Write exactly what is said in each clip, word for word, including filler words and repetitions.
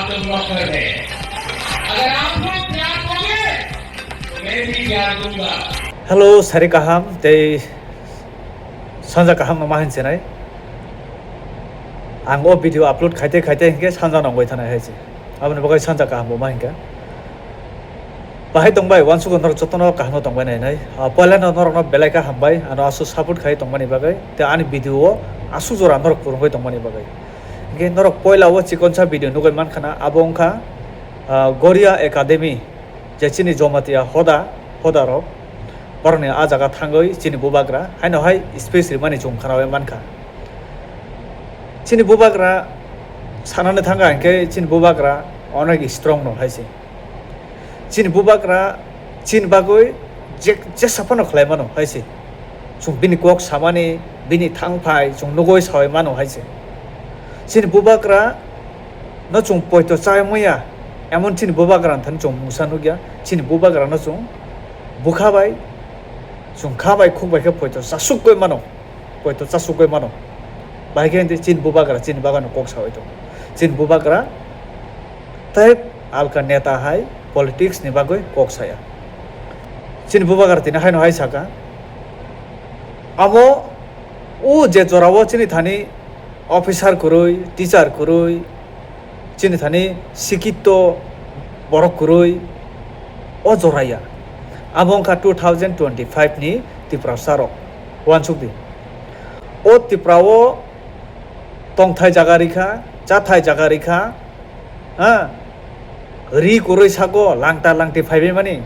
तुम मत करने। अगर आप लोग प्यार दोगे, तो मैं भी प्यार दूंगा। Hello, sari kaham tei sanja kaham no ma hinsinai. Ang o video upload khaite khaite hinkhe sanja nongbai thanai hai se. Aboni bagwi sanja kaham bo ma hinkha. Bahai tongbai, uansukgo norok jotono kaham no tongbai nainai. Ah, poila no norok no belai kha hambai, ano aswk support khai tongmani bagwi, tei ani video o aswk jora norok kwrwngwi tongmani bagwi. Hinkhe norok poila o chikonsa video nugwi mankha na, abo wngkha, ah, Goria Academy, je chini Jamatia hoda, hoda rok, borokni ah jaga thangwi chini bubagra, haino hai speech rimani chwng khwnawi mankha. Chini bubagra sanani thangkha hinkhe chini bubagra onek strong no hai se. Chini bubagra chini bagwi je, jesa phano khlai mano hai se. Chwng bini kok samani, bini thang phai chwng nugwi saui mano hai se. Chini bubagra no chwng poito chai muya, emon chini bubagra thani chwng mungsa nukya. Chini bubagra no chwng bukha bai, chwng kha bai, khuk bai khe poito chasukgwi mano, poito chasukgwi mano. Bahai khe chini bubagra chini bagwi no kok saui tongo. Chini bubagra tei alka neta hai politics ni bagwi kok saya. Chini bubagra tini haino hai saka, amo o je jorao chini thani officer kwrwi, teacher kwrwi, chini thani sikito borok kwrwi, o joraya. Amo wngkha two thousand twenty-five ni Tiprasa rok. Uansuk di. O Tipra o tongthai jaga rikha, chathai jaga rikha, ha? Ri kwrwi sago langta langti phaibai mani.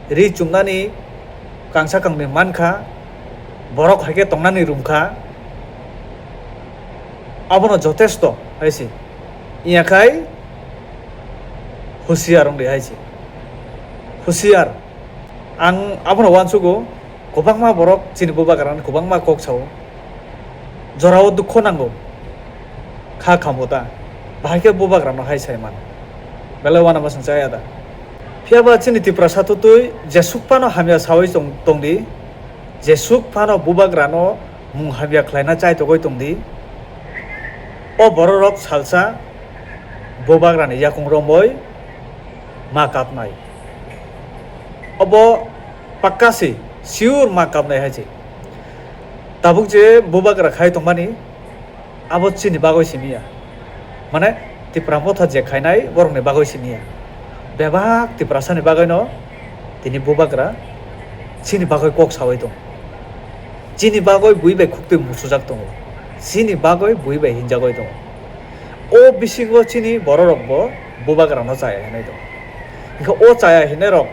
Ri chumnani kangsa kangni mankha, borok hai khe tongnani rumkha. Abono jotesto hai se. Iya khai husiar wng di hai se. Husiar. Ang abono uansugo, kwbangma borok chini bubagrano kwbangma kok sao. Jorao dukho nango. Kha khambo ta. Bahai khe bubagrano hai sai mano. Belai uanama swng chaya da. Phiya ba chini Tiprasa twtwi jesuk phano hamya saui tong, tong di. Jesuk phano bubagrano mung hamya khlaina chai togwi tong di. O bororok salsa bubagrani yakung romwi ma kapnai. Obo pakka se, sure ma kapnai hai se. Tabuk je bubagra khai tongmani, abo chini bagwi simi ya. Mane, Tipra Motha je khainai, borokni bagwi simi ya. Bebak Tiprasani bagwino tini bubagra chini bagwi kok saui tongo. Chini bagwi bui bai khuktwi musujak tongo. Chini bagwi bui bai hinjagwi tongo. O bisingo chini bororokbo bubagrano chaya hinwi tongo. Hinkhe o chaya hinnairok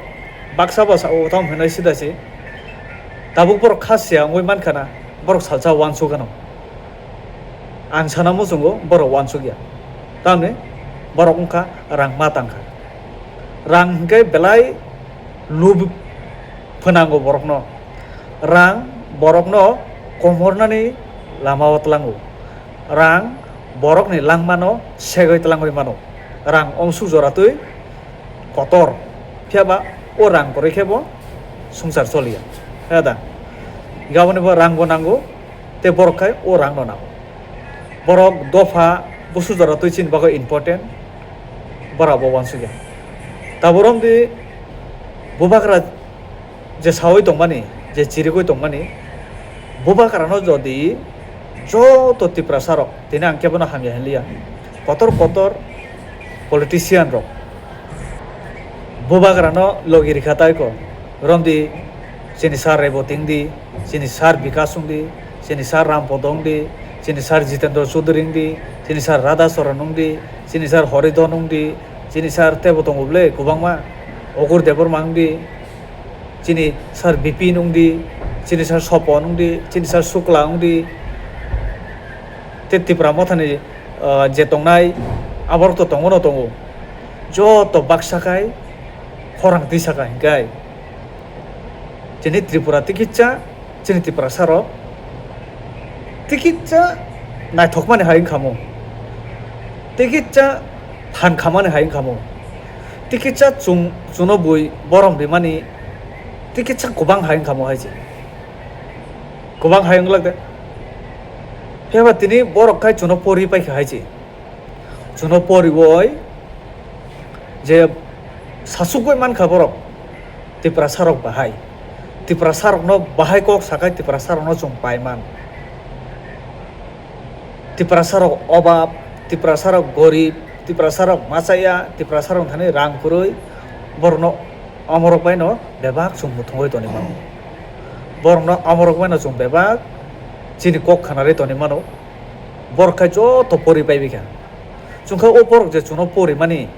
baksa baksa o tamo hinwi sida se. Tabuk borok kha siya wngwi mankha na, borok salsa uansuk gano. Ang sana muchungo borok uansuk ya. Tamni borok wngkha rang ma tangkha. Rang hinkhe belai lub phnango borokno. Rang borokno komornani lamao tlango. Rang borokni langmano segwi tlangwi mano. Rang ongsuk jora twi kotor. Phiya ba o rang kwrwi khe bo swngchar choliya. He da? Hinkhe aboni bo rang bo nango, tei borok khai o rang no nango. Borok dopha busu jora twi chini bagwi important, borok bo uansukya. Tabuk romdi bubagra je saui tongmani, je chirigwi tongmani, bubagrano jodi joto Tiprasa rok, tini ang kebono hamya hinliya, kotor kotor politician rok bubagrano logi rikha tai ko, romdi chini sir Reboti wngdi, chini sir Bikas wngdi, chini sir Rampodo wngdi, chini sir Jitendra Chaudhary wngdi, chini sir Radha Charan wngdi, chini sir Horidhan wngdi, chini sir tebo tongo ble kwbangma, Ogur Debbarma wngdi, chini sir Bipin wngdi, chini sir Sopon wngdi, chini sir Sukla wngdi, tei Tipra Mothani, ah, je tongnai, aborok to tongo no tongo. Joto baksa khai khorang twi saka hinkai. Chini Tripura tikitsa, chini Tiprasa rok tikitsa naithokmani hai wngkha mo. Tikitsa phan khamani hai wngkha mo. Tikitsa chung, chuno bui borom rimani tikitsa kwbang hai wngkha mo hai se. Kwbang hai wngla de. Phiya ba tini borok khai chuno pori paikha hai se. Chuno poriwoi Je sasugwi mankha borok, Tiprasarok bahai. Tiprasarokno bahai kok sakai Tiprasarokno chwng paiman. Tiprasarok obab, Tiprasarok gorib, Tiprasarok machaya, Tiprasarok thani rang kwrwi, borokno omorok baino bebak chwng muthungwi tongwi mano. Borokno omorok baino chwng bebak chini kok khanarwi tongwi mano. Borok khai joto pori paibikha. Chwngkha o borok je chwngno porimani,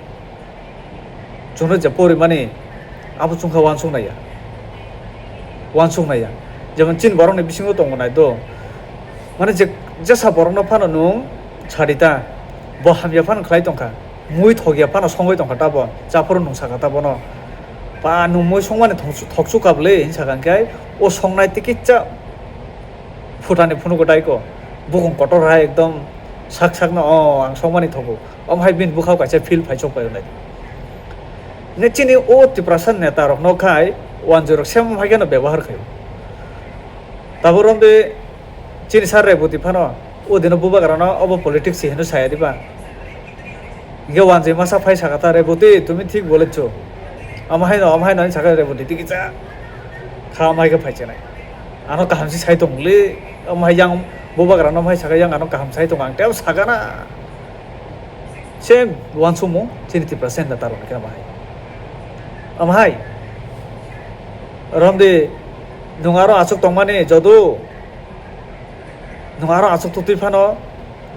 chwngno je porimani, abo chwngkha uansuk naiya. Uansuk naiya. Jemon chini borokni bisingo tongo nai do. Mane je, jesa borokno phano nwng sadi ta, bo hamya phano khlai tongkha. Mui thokya phano songwi tongkha ta bo. Chaphuru nwng sakha ta bono. Ba nwng mui songmani thoksu-, thoksu kabli hinwi sakha hwnkhe o songnai tikitsa phutani phunukgo daiko. Bukung kotor hai ekdom sak sakno, "O, ang songmani thogo." Omo hai bini bwkhao kaisa feel phaichok pai nai. Ne chini o Tiprasa neta rokno khai wanjwi rok sem hai kheno bebohar khaio. Tabuk romdi chini sir Reboti phano o dino bubagrano obo politics se hino saya diba? Hingke wanjwi masa phai saka ta, "Reboti, tumi thik bolecho." Omo haino, omo haino hinwi saka Reboti, tiki cha. Kha omo hai khe phai chenai. Ano kaham se sai tongli, omo hai yang bubagrano omo hai saka yang ano kaham sai tong ang tebo sakana. Same uansukmung chini Tiprasa neta rokni khe omo hai. Omo hai. Romdi nwng aro aswk tongmani jodu. Nwng aro aswk tutwi phano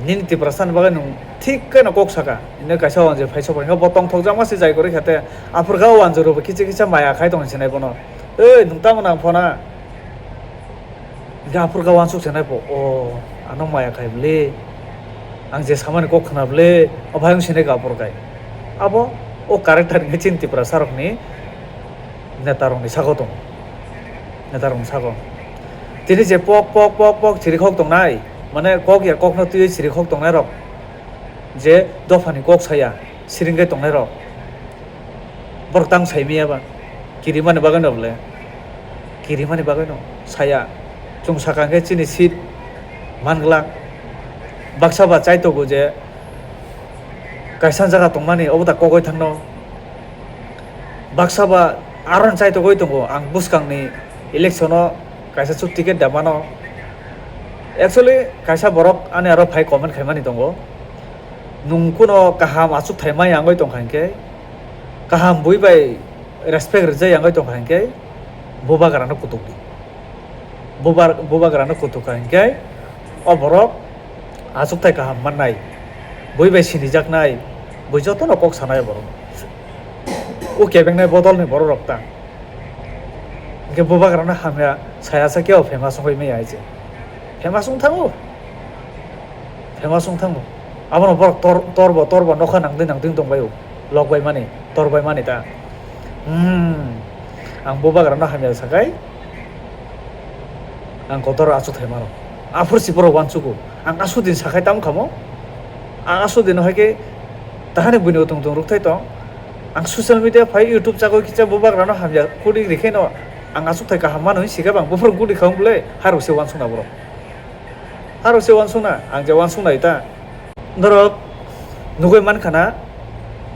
nini Tiprasa ni bagwi nwng thik khe no kok saka. Hino kaisa wanjwi phai sokphaikha bo tongthokjakma se jai kwrwi kha te. Aphuru kha o wanjwi rokbo kisa kisa maya khai tong sinai bono. "Ei, nwng tamo nang phona?" Hingke aphuru kha uansuk sinai bo, "O, ano maya khai bwle. Ang je samani kok khna bwle." O bhai wng sinai kha aphuru khai. Abo o character hingke chini Tiprasa rokni neta rokni sago tongo. Neta rokni sago. Tini je pok, pok, pok, pok chirikhok tongnai, mane kok ya kokno twiwi chirikhok tongnai rok, je dophani kok saya, siringkhe tongnai rok, borok tang sai maya ba, kirimani bagwi no bwle, kirimani bagwi no saya, chwng sakha hwnkhe chini seat manglak, baksa ba chaitogo je kaisa jaga tongmani obo da kogwi thangno. Baksa ba aron chaitogwi tongo, ang bwskangni election-o kaisa chuk ticket da mano. Actually, kaisa borok ani aro phai comment khaimani tongo, "Nwng kuno kaham achukthai ma yangwi tongkha hinkhe, kaham bui bai respect rwjak yangwi tongkha hinkhe, bubagrano kutuk di." Bubar-, bubagrano kutuk kha hinkhe o borok achukthai kaham mannai, bui bai sinijaknai, bui jotono kok sanai o borok. O kebengnai bodolni borok rok ta. Hinkhe bubagrano hamya saya sa khe o famous wngwi maya hai se. Famous wng thango. Famous wng thango. Abono borok tor-, torbo, torbo nokha nangtwi nangtwi tongbaio. Lok bai mani, tor bai mani ta. Hmm. Ang bubagrano hamya sakai, ang kotor achukthai mano. Aphuru si borok uansugo. Ang asudin sakai tamo khamo. Ang asudin hai khe tahani buino tong tong rukthai tong. Ang social media phai YouTube chagwi kisa bubagrano hamya kudi rikhaino ang achukthai kaham mano hinwi sikha bang buphuru kudi kha wng bwle harok se uansukna borok. Harok se uansukna, ang je uansuknai ta. Norok nugui mankha na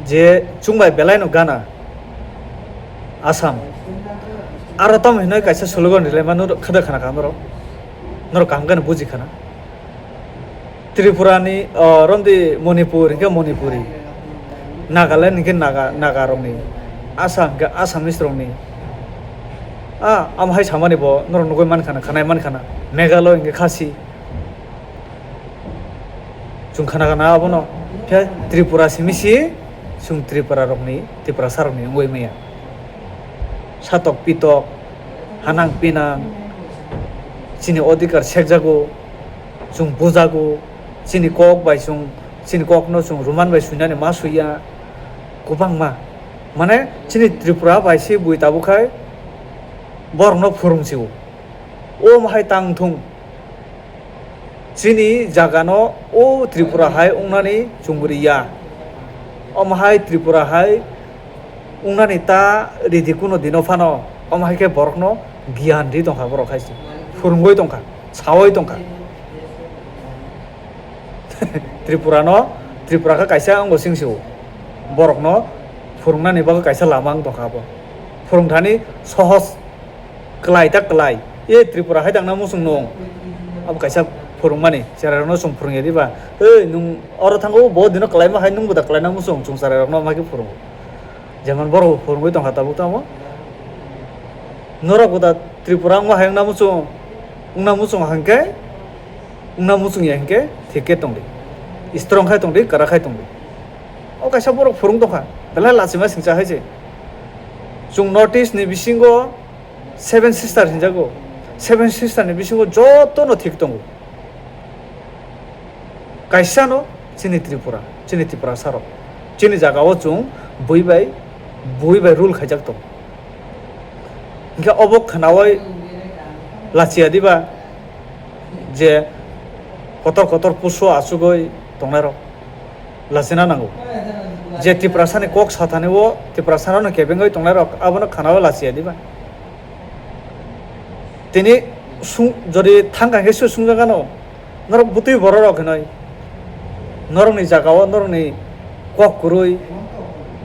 je chwngbai belai no gana Assam. Aro tamo hinoi kaisa slogan rilai ma norok khada khana kha norok. Norok kaham gana buji khana. Tripura ni, o, romdi Manipur hinkhe Manipuri. Nagaland hinkhe Naga, Naga rokni. Assam hinkhe Assamese rokni. A, amo hai samani bo norok nugui mankha na, khanai mankha na. Meghalaya hinkhe Khasi. Chwng khana khana abono. Khe Tripura simi si, chwng Tripura rokni, Tiprasa rokni wngwi maya. Satok pitok, hanang pinang, chini odhikar sekjago, chwng bujago, chini kok bai chwng, chini kokno chwng Roman bai swinani ma swiya, kwbangma. Mane chini Tripura bai se bui tabuk khai borokno phwrwng sio. Omo hai tang thung. Chini jagano o Tripura hai wngnani chumri ya. Omo hai Tripura hai wngnani ta ridi kuno dino phano, omo hai khe borokno giyan ri tongkha borok hai se. Phwrwngwi tongkha, sawi tongkha. Tripura no, Tripura khe kaisa wngo sing sio. Borokno Phwrwngnani bagwi kaisa lama wng tongkha abo. Phwrwngthani sohos, kwlai ta kwlai. E Tripura hai tangna muchung nung. Abo kaisa phwrwngmani, cherairokno chwng phwrwngya diba? Ei, nwng oro thango, bo dino kwlaima hai nwngbo da kwlaina muchung, chwng cherairokno ma khe phwrwngo. Jemon borok bo phwrwngwi tongkha tabuk tamo. Norok bo da Tripura wngma hai wngna muchung, wngna muchung hwnkhe, wngna muchung ya hwnkhe thik khe tongdi. Strong khai tongdi, kwrak khai tongdi. O kaisa borok phwrwng tongkha, belai lachima singcha hai se. Chwng North East ni bisingo Seven Sister hinjago. Seven Sister ni bisingo jotono thik tongo. Kaisano chini Tripura, chini Tiprasa rok. Chini jaga o chwng bui bai, bui bai rule khaijak tongo. Hinkhe obo khnaui lachiya diba je kotor kotor pusu achugwi tongnai rok? Lachina nango. Je Tiprasani kok sathani o Tiprasano kebengwi tongnai rok abono khnaui lachiya diba? Tini sung-, jodi thangkha khe se sungjakgano, norok bwtwi borok rok hinoi, norokni jaga o norokni kok kwrwi,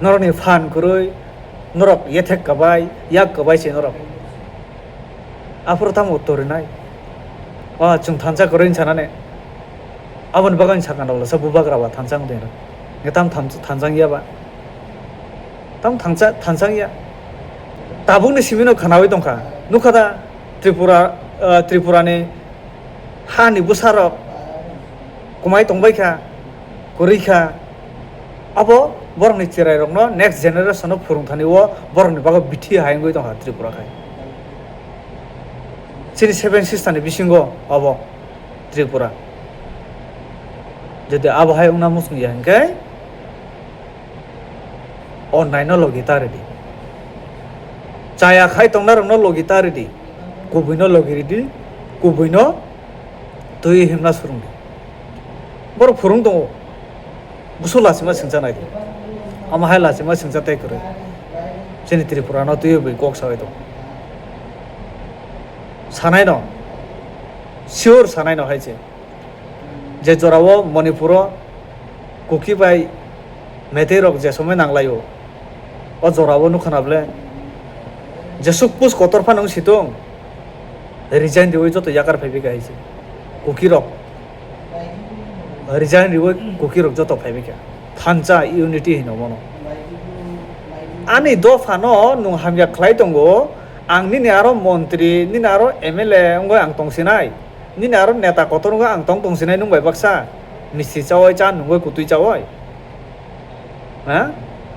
norokni phan kwrwi, norok yethek kwbai, yak kwbai se norok. Aphuru tamo uttor rinai? O chwng thansa kwrwi wngsanani. Aboni bagwi sakna rok lasa bubagra ba thansa wngdeng rok. Nge tam tham-, thansa wngya ba? Tam thansa, thansa wngya. Tabukni simino khnaui tongkha. Nukha da Tripura, ah, Tripurani hani bwsarok kwmai tongbai kha, kwrwi kha. Abo borokni cherairokno next generation-o phwrwngthani o borokni bagwi bithi hai wngwi tongkha Tripura khai. Chini Seven Sister ni bisingo abo Tripura. Jodi abo hai wngna muchung ya hwnkhe, o naino logi ta ridi. Chaya khai tongnai rokno logi ta ridi. Kubuino logi ridi. Kubuino twi himna swrwngdi. Borok phwrwng tongo. Busu lachima singcha nai di. Omo hai lachima singcha tei kwrwi. Chini Tripura no twiwi bui kok sawi tongo. Sanai no. Sure sanai no hai se. Je jorao Manipuro Kuki bai Meitei rok je somoi nanglaio, o jorao nukha na bwle. Jesuk pus kotor phano wng si tong, resign riwi joto yakar phaibai kha hai se. Kuki rok resign riwi Kuki rok joto phaibai kha. Thansa unity hino bono. Ani dopha no nwng hamya khlai tongo, ang nini aro montri, nini aro M L A wngwi ang tongsinai. Nini aro neta kotor wngkha ang tong tong sinai nwng bai baksa misti chawai cha nungwi kutui chawai. Ha?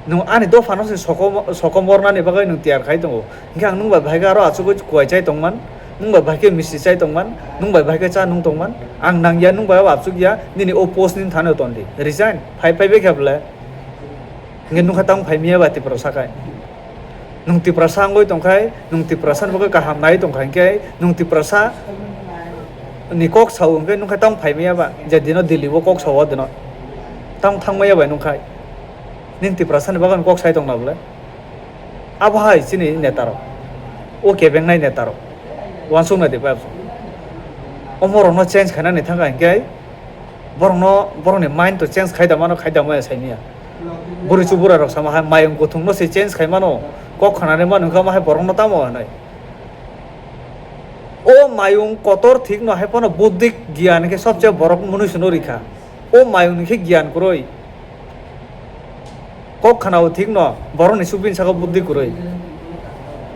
Nwng ani dophano se soko, soko mornani bagwi nwng tiyar khai tongo. Hinkhe ang nwng bai bahai khe aro achugwi kuai chai tongman, nwng bai bahai khe misti chai tongman, nwng bai bahai khe cha nung tongman. Ang nangya nwng bai abo achukya, nini o post nini thani tondi. Resign, phai phai bai khe bwle. Hinkhe nukha tamo phai miya ba Tiprasa khai. Nwng Tiprasa wngwi tongkhai, nwng Tiprasa ni bagwi kaham nai tongkha hinkhe, nwng Tiprasa ni kok sao hinkhe nukha tamo phai miya ba, je dino Delhi o kok sao o dino. Tamo thang maya bai nukkhai. Nini Tiprasa ni bagwi kok sai tongna bwle. Abo hai chini neta rok. O kebengnai neta rok. Uansuk nai de bai. Omo rokno change khainani thangkha hinkhe, borokno, borokni mind to change khai da mano, khai da maya sai miya. Bwrwi chu bwrwi rok sama hai mayung kuthung no se change khai mano, kok khanani mano wngkha ma hai borokno tamo hinwi. O mayung kotor thik no hai phano buddhi giyan khe sobse borok mwnwi sino rikha. O mayung ni khe giyan kwrwi. Kok khana o thik no, borok ni subin saka buddhi kwrwi.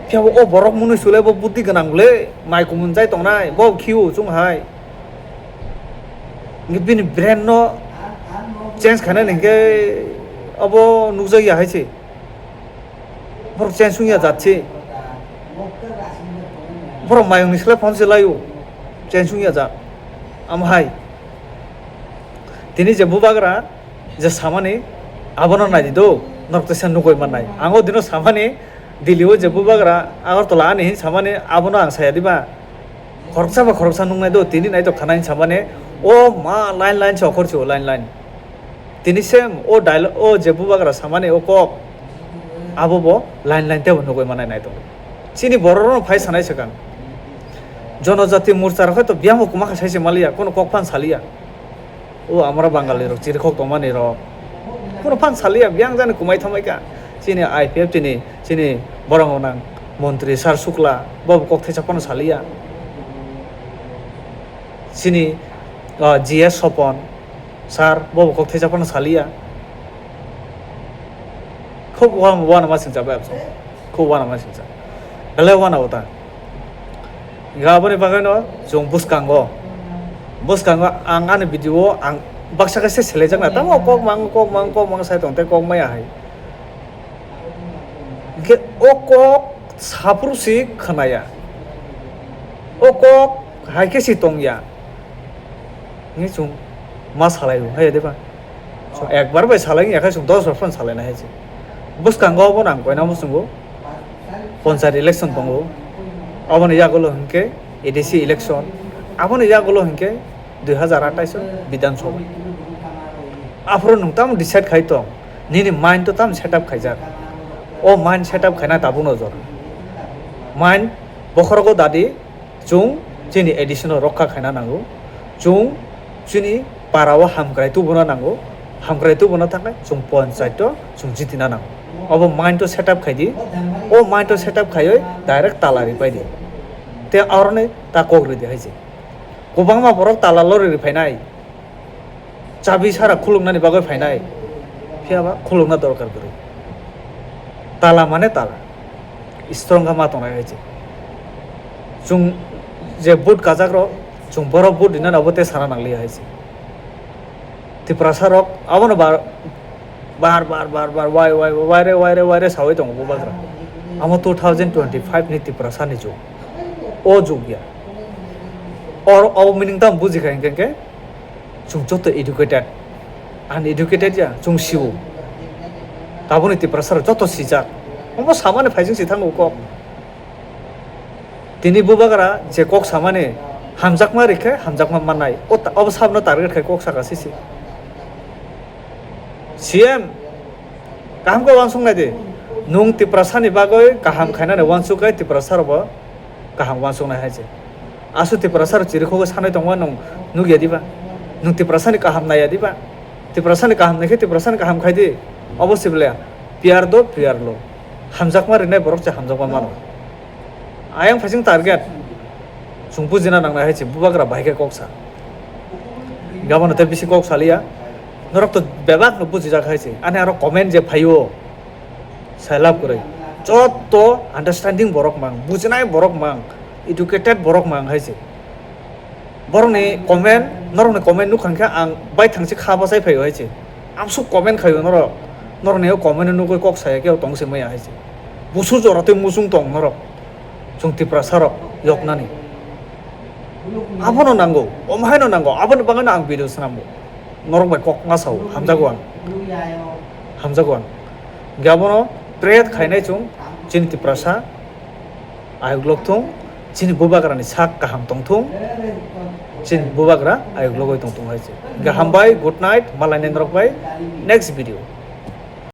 Phiya bo o borok mwnwi sule bo buddhi gwnang le, mai kumun chai tongnai, bo khiu chung hai. Nge bini brain no change khainani hinkhe abo nukjakya hai se. Borok change wngya jat se. Borok mayung ni slai phone se laio. Change wngya jat. Amo hai. Tini je bubagra je samani abono nai di do, norok teisa nugui mannai. Ang o dino samani Delhi o je bubagra Agartala ani hin samani abono ang saya diba. Khoroksa ba khoroksa nungnai do, tini nai to khana hin samani o ma line line se okhor se o line line. Tini same o dialogue, o je bubagra samani o kok, abo bo line line tebo nugui manai nai tongo. Chini borok rok phai sanai swkang. Jonojati morcha rok to biyang bo kwma kha sai se maliya, kono kok phan saliya. O amra Bangali rok chirikhok tongmani rok. Kono phan saliya, biyang jani kwmai thamai kha. Chini I P F T ni chini borok nang montri Sir Shukla, bo bo kok theisa phano saliya. Chini, ah, G S Sopon Sir, bo bo kok theisa phano saliya. Khub wan-, wanama singcha bai absong. Khub wanama singcha. Belai wana bo ta. Ga aboni bagwi no chwng bwskango. Bwskango ang ani video o ang baksa khe se selejakna. Tamo kok mang, kok mang, kok mang sai tong tei kok maya hai. Hingke o kok saphuru si khwnaya. O kok hai khe si tongya. Hingke chwng ma salai o, hai de ba? Chwng ekbar bai salai ya khe chwng dos bar phano salai na hai se. Bwskango obo nang koina muchungo. Ponchayat election tongo. Aboni yagulo hingke A D C election. Aboni yagulo hingke dui hazar atais o Bidhan Sabha. Aphuru nwng tamo decide khai tong, nini mind to tamo set up khaijak. O mind set up khaina tabukno jora. Mind bokhorogo dadi, chwng chini A D C no rokha khaina nango. Chwng chini para o hamkrai tubuna nango. Hamkrai tubuna thangkhe chwng ponchayat o chwng jitina nango. Obo mind to set up khai di. O mind to set up khaiwi direct tala ripai di. Te aroni ta kok ridi hai se. Kwbangma borok tala lori ri phainai. Chabi sara khuluknani bagwi phainai. Phiya ba khulukna dorkar kwrwi. Tala mane tala. Strong kha ma tongnai hai se. Chwng je vote kajak rok, chwng borok vote rinani abo te sana nangliya hai se. Tiprasa rok abono bar, bar, bar, bar, bar, wai, wai, wai re, wai re, wai re sawi tongo bubagra. Amo two thousand twenty-five ni Tiprasa ni jug. O jug ya. Or, o meaning tamo buji kha hingke hingke, chwng joto educated, uneducated ya, chwng sio. Taboni Tiprasa rok joto sijak. Omo samani phaising si thango kok. Tini bubagra je kok samani hamjakma rikhe hamjakma mannai. O ta-, obo sabno target khai kok saka sisi. C M, kaham khe uansuk nai di. Nwng Tiprasa ni bagwi kaham khainani uansuk khe Tiprasa rokbo kaham uansuk nai hai se. Aswk Tiprasa rok chirikhogwi sanwi tongma nwng nukya diba? Nwng Tiprasa ni kaham naiya diba? Tiprasa ni kaham naikhe Tiprasa ni kaham khai di. Obo sible P R do P R lo. Hamjakma rinai borok se hamjakma mano. Ayang phaising target. Chwng bujina nangnai hai se bubagra bahai khe kok sa. Gabano tei bisi kok saliya. Norok to bebak no bujijak hai se. Ani aro comment je phaio. Sai lab kwrwi. Joto understanding borok mang, bujinai borok mang, educated borok mang hai se. Borokni comment, norokni comment nukha khe ang baithang se kha bachai phaio hai se. Amsuk comment khaio norok. Norokni o comment nugwi kok saya khe tong se maya hai se. Busu jora tei muchung tong norok. Chwng Tiprasa rok yoknani. Abono nango, omo haino nango, aboni bagwino ang video swnamgo. Norok bai kok ma sao, hamjago ang. Hamjago ang. Hingke abono pray khainai chwng, chini Tiprasa ayuk lok thung, chini bubagrani sak kaham tong thung, chini bubagra ayuk logoi tong thung hai se. Hingke hambai, good night, malai nai norok bai next video.